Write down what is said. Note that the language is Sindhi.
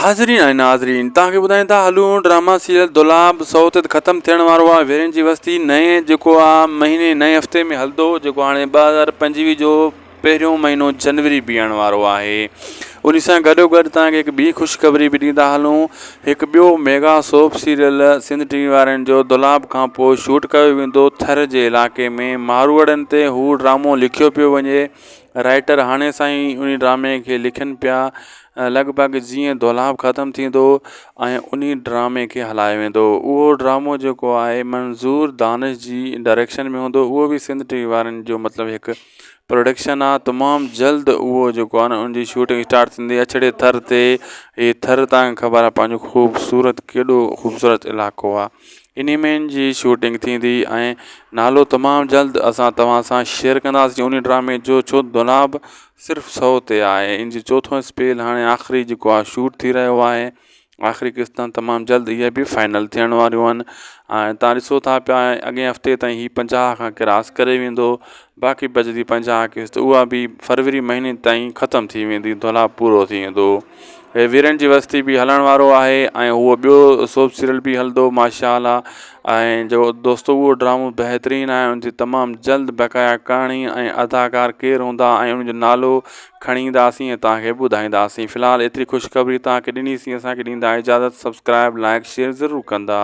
حاضرين ۽ ناظرين توهان کي ٻڌايون ٿا هلون ڊراما سيريل دولاب سو تي ختم ٿيڻ وارو آهي ويرين جي وستي نئين جيڪو آ مهيني نئين هفتي ۾ هلندو جيڪو هاڻي 2025 جو پهريون مهينو جنوري بيهڻ وارو آهي ان سان گڏو گڏ توهان کي هڪ ٻي خوشخبري به ڏيندا هلون هڪ ٻيو mega soap serial Sindh T V وارن جو دولاب کان پوء شوٽ ڪيو ويندو ٿر جي علائقي ۾ ماروئڙن تي هو ڊرامو لکيو پيو وڃي رائيٽر هاڻي سان ئي انهي ڊرامي کي لکن پيا لڳ ڀڳ جيئن دولاب ختم ٿيندو ۽ انهي ڊرامي کي هلايو ويندو اهو ڊرامو جيڪو آهي منظور دانش جي ڊائريڪشن ۾ هوندو اهو به سنڌ ٽي وي وارن جو مطلب هڪ پروڊڪشن آهي تمام جلد اهو جيڪو آهي نه ان جي شوٽنگ اسٽارٽ ٿيندي اڇڙي ٿر تي هي ٿر تان خبر آهي پنهنجو خوبصورت ڪيڏو خوبصورت علائقو آهي انهي ۾ ان جي شوٽنگ ٿيندي ۽ نالو تمام جلد اسان توهان سان شيئر ڪنداسين انهي ڊرامي جو ڇو دولاب صرف سو تي آهي ان جي چوٿون اسپيل هاڻي آخري جيڪو آهي شوٽ ٿي رهيو آهي آخري قسطن تمام جلد اهي به فائنل ٿيڻ واريون آهن ۽ تان ڏسو ٿا پيا اڳئين هفتي تائين هي 50 کان ڪراس ڪري ويندو باقي بچندي 50 قسط اها به فروري مهيني تائين ختم ٿي ويندي دولاب پورو ٿي ويندو هي ويرن جي وستي به هلڻ وارو آهي ۽ هو ٻيو سوپ سيريل به هلندو ماشاء الله ۽ جو دوستو اهو ڊرامو بهترين آهي ان جي تمام جلد بقايا ڪهاڻي ۽ اداڪار ڪير هوندا ۽ ان جو نالو کڻي اينداسين ۽ توهان کي ٻڌائينداسين في الحال ايتري خوشخبري توهان کي ڏني سين اسان کي ڏيندا اجازت سبسڪرائب لائڪ شيئر ضرور ڪندا.